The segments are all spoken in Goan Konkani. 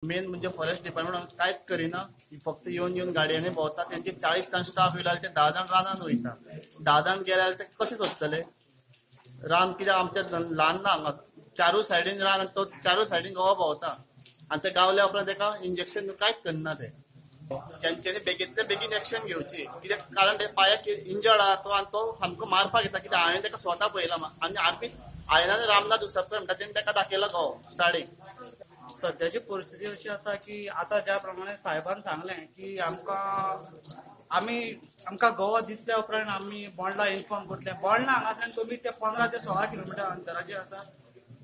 मेन म्हणजे फॉरेस्ट डिपार्टमेंट कांयच करिना, फक्त येवन येवन गाडयांनी भोंवता. तेंचे 40 जाण स्टाफ येयला, ते 10 जाण रानान वयता. 10 जाण गेले जाल्यार ते कशें सोदतले रान? कित्याक आमच्या ल्हान ना हांगा, चारूय सायडीन रान, तो चारूय सायडीन गोवा भोंवता आनी ते गावल्या उपरांत तेका इंजेक्शन कांयच करना. ते तेंच्यांनी बेगींतले बेगीन एक्शन घेवची, कित्याक कारण ते पांयाक इंजर्ड आहा तो आनी तो सामको मारपाक येता. कित्याक हांवें तेका स्वता पळयला आनी आमी हांवें रामनाथ उसपकर म्हणटा तेणें तेका दाखयला गो स्टार्टींग. सद्याची परिस्थिती अशी आसा की आतां ज्या प्रमाणे साहेबान सांगलें की आमकां आमी आमकां गोवा दिसल्या उपरांत आमी बोंडला इन्फॉर्म करतले. बोंडला हांगासल्यान कमी ते 15 ते 16 किलोमिटर अंतराचेर आसा.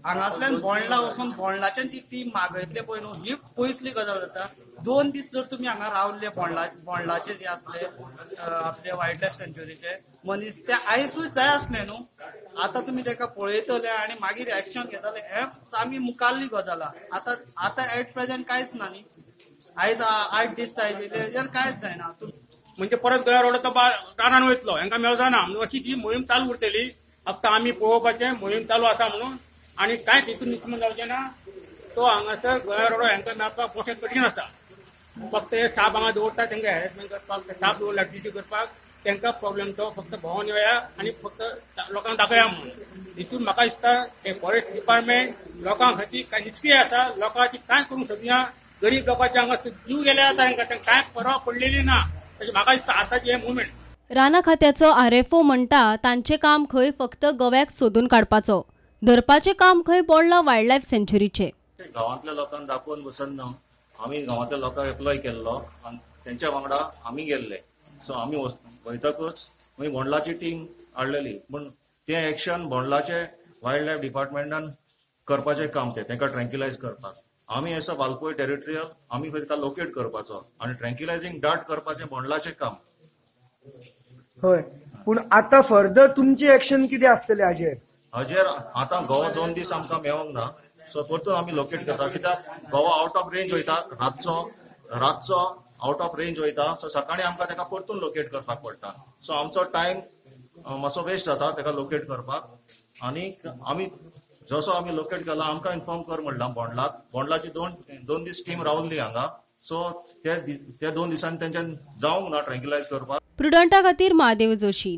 हांगासल्यान बोंडला वचून बोंडलाच्यान ती टीम मागयतले पळय न्हू, ही पयसली गजाल जाता. 2 दीस जर तुमी हांगा रावले बोंडलाचे जे आसले आपले वायल्ड लायफ सँच्युरीचे मनीस ते आयजूच जाय आसले न्हू, आतां तुमी तेका पळयतले आनी मागीर एक्शन घेतले हें आमी मुखारली गजाल. आतां आतां एट प्रेझेंट कांयच ना न्ही, आयज 8 दीस जाय जाल्यार कांयच जायना. म्हणजे परत गोंया रोड तो रानान वयतलो, हेंकां मेळचो ना. अशी ती मोहीम चालू उरतली. फक्त आमी पळोवपाचें मोहीम चालू आसा म्हणून आनी कांयच हितून दुश्मन जावचें ना. तो हांगासर गोंया रोडो हेंकां मेळपाक मोठें कठीण आसा. फक्त हे स्टाफ हांगा दवरता तेंकां हॅरेसमेंट करपाक, स्टाफ दवरला ड्युटी करपाक तेंकां प्रॉब्लेम. तो फक्त भोंवन येया आनी फक्त लोकांक दाखया म्हणून. हितून म्हाका दिसता हे फॉरेस्ट डिपार्टमेंट लोकां खातीर कांय निश्क्रीय आसा. लोकां खातीर कांय करूंक शकना. गरीब लोकांचे हांगा जीव गेले आतां हेंकां तांकां कांय परवा पडलेली ना. तशें म्हाका दिसता आतांचें हें मुवमेंट. राना खात्याचो RFO म्हणटा तांचें काम खंय फक्त गव्याक सोदून काडपाचो, धरपाचें काम खंय बोंडला वायल्ड लायफ सँच्युरीचें. गांवांतल्या लोकांक दाखोवन बसन ना, आमी गांवांतल्या लोकांक एप्लाय केल्लो आनी तेंच्या वांगडा आमी गेल्ले. सो आमी वयतकूच मागीर बोंडलाची टीम हाडलेली, पूण तें एक्शन बोंडलाचे वायल्ड लायफ डिपार्टमेंटान करपाचें काम तें तेंकां ट्रँक्युलायज करपाक. आमी एस अ वालपोय टेरिटरियल आमी ताका लोकेट करपाचो आनी ट्रँक्युलायझींग डार्ट करपाचें बोंडलाचें काम. हय, पूण आतां फर्दर तुमची एक्शन कितें आसतलें हाजेर? हाजेर आतां गोवा 2 दीस आमकां मेळोंक ना, सो परतून आमी लोकेट करता. कित्याक गोवा आवट ऑफ रेंज वयता, रातचो आवट ऑफ रेंज वयता. सो सकाळीं आमकां तेका परतून लोकेट करपाक पडटा. सो आमचो टायम मातसो वेस्ट जाता तेका लोकेट करपाक. आनी आमी जसो आमी लोकेट केला आमकां इन्फॉर्म कर म्हणलां बोंडलाक. बोंडलाची 2 दीस टीम रावली हांगा. सो ते 2 दिसांनी तेंच्यान जावंक ना ट्रँक्युलायज करपाक. प्रुडंटा खातीर महादेव जोशी.